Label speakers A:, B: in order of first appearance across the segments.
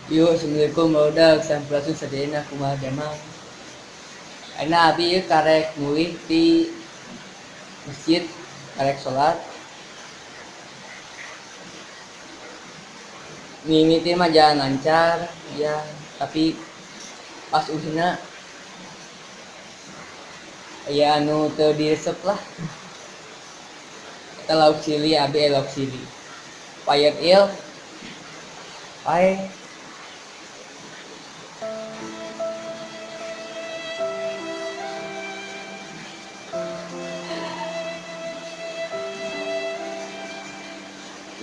A: Yo, assalamualaikum barudak, sampurasun sadayana, kumaha damang. Ayeuna abi ieu karek mulih ti masjid, karek salat. Mimiti mah jalan lancar ya, tapi pas uhina aya anu teu diresep lah. Eta lauk sili, abi lauk sili. Payet il. Pae.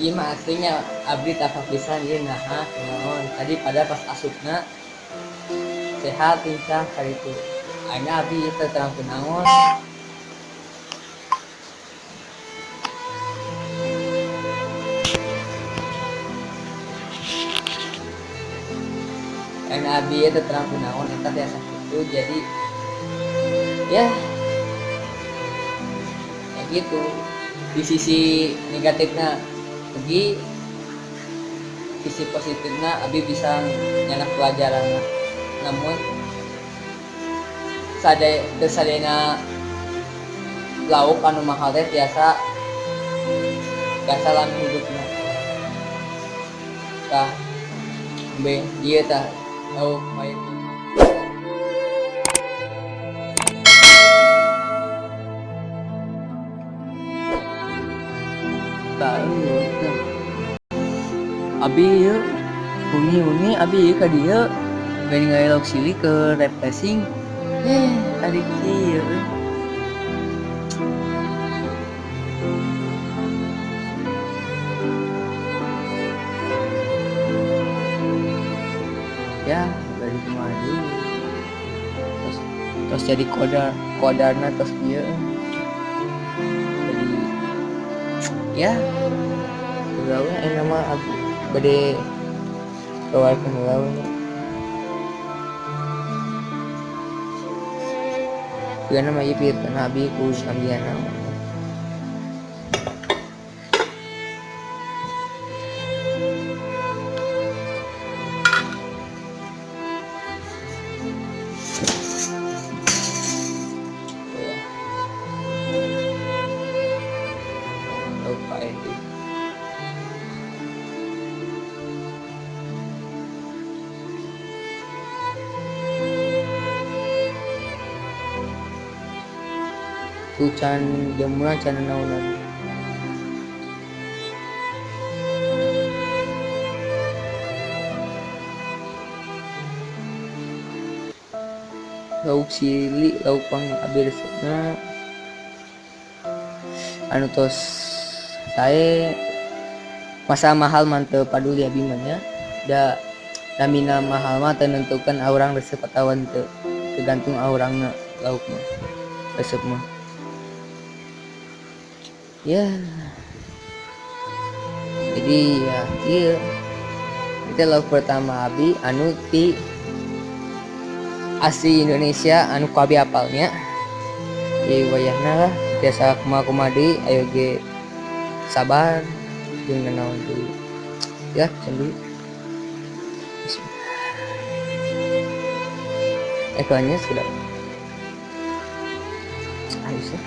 A: Ieu mah aslinya abdi tapak pisan ieu naha kunaon. Tadi pada pas asupna sehat lincah karitu. Ayeuna abdi ieu teu terang kunaon. Ayeuna abdi ieu teu terang kunaon eta tiasa kitu, jadi ya ya gitu. Di sisi negatifna pergi, sisi positifna abi bisa nyanak pelajaran. Namun sadayana lauk anu mahal teh tiasa lami hidupna. Tah be ieu tah lauk bae. Tah abi ieu uni-uni abi ieu ka dieu bari ngaelok sili ke refreshing. Tadi kieu. Ya, bari kumaha deui. Terus jadi kodarna tos kieu. Jadi ya gawe enak mah abi bade keluarkan heula we. Karena mah ieu pikirkeun abi ku sambiana. Lupa ini. Tuh can jamuran can naonan. Lauk sili, lauk pang abi resepna anu tos sae masa mahal mah teu paduli abi mah nya. Da namina mahal mah teu nentukeun urang resep atawa henteu, tergantung urangna lauk mah resep mah. Ya. Jadi ya kieu. Itu lauk pertama abi anu ti asli Indonesia anu ku abi apalnya. Di wayahna lah biasa kumaha-kumaha deui, ayo ge sabar jeung nanaon deui. Ya, can deui. Iklannya sudah. Ayo sih.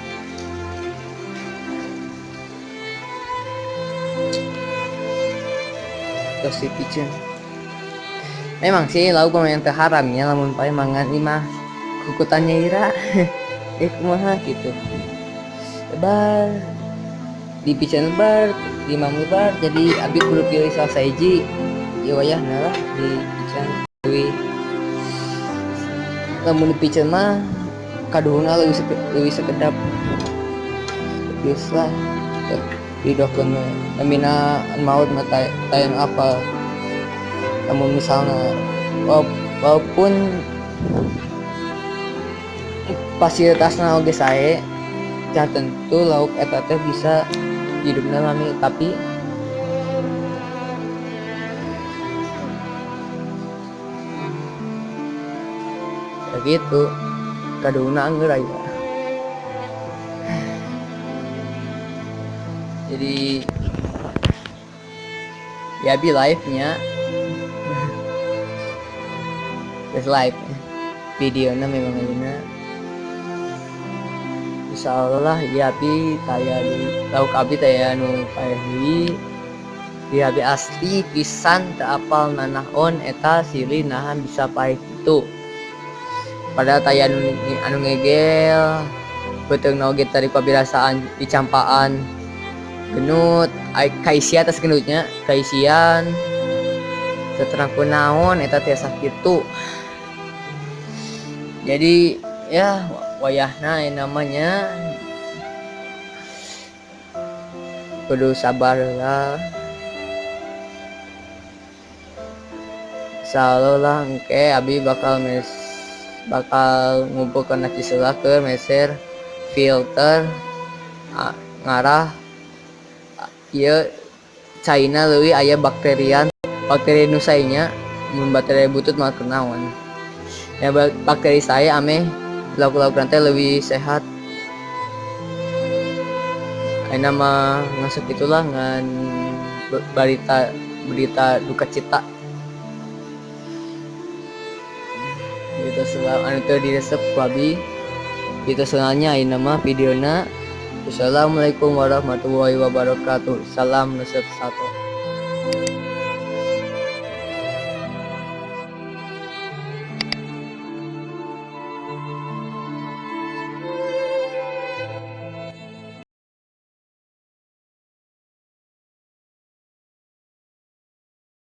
A: Terus di kitchen. Memang sih lauk mah yang teu haram nya, lamun pae mangan ieu mah kukutannya ira. Kumaha gitu. Lebar di piceun lebar, di mam lebar, jadi abi kudu pilih salah sahiji. Ieu wayahna lah di piceun leuwih. Lamun di piceun mah kaduhungna leuwih sekedap. Geus lah didokeun we. Namina maut mah tayan apa. Lamun misalna walaupun fasilitasna oge sae, can tentu lauk eta teh bisa hidupna lami, tapi ya gitu kaduhungna angeur aya. Jadi ya bi live nya. Geus live videona memang ayeuna. Insyaallah lah ieu abdi taya di lauk abdi taya anu paeh deui. Ieu abdi asli pisan teu apal nanaon eta silih naha bisa paeh kitu. Padahal taya anu ngegel beuteungna oge tadi pabirasaan dicampaan genut ai kaisian atas genutnya kaisian teu terang kunaon eta tiasa kitu. Jadi ya wayahna namanya kudu sabar lah. Insyaallah lah engke abi bakal bakal ngumpulkeun ciselah keur meser filter ngarah ieu caina leuwih aya bakterian bakteri nu sae nya mun bakteri butut mah kunaon ya bakteri sae ameh lauk-lauk teh leuwih sehat. Ayeuna mah ngan sakitulah ngan berita berita duka cita gitu sebab anu teu diresep ku abi gitu soalnya ayeuna mah videona. Assalamualaikum warahmatullahi wabarakatuh. Salam resep satu.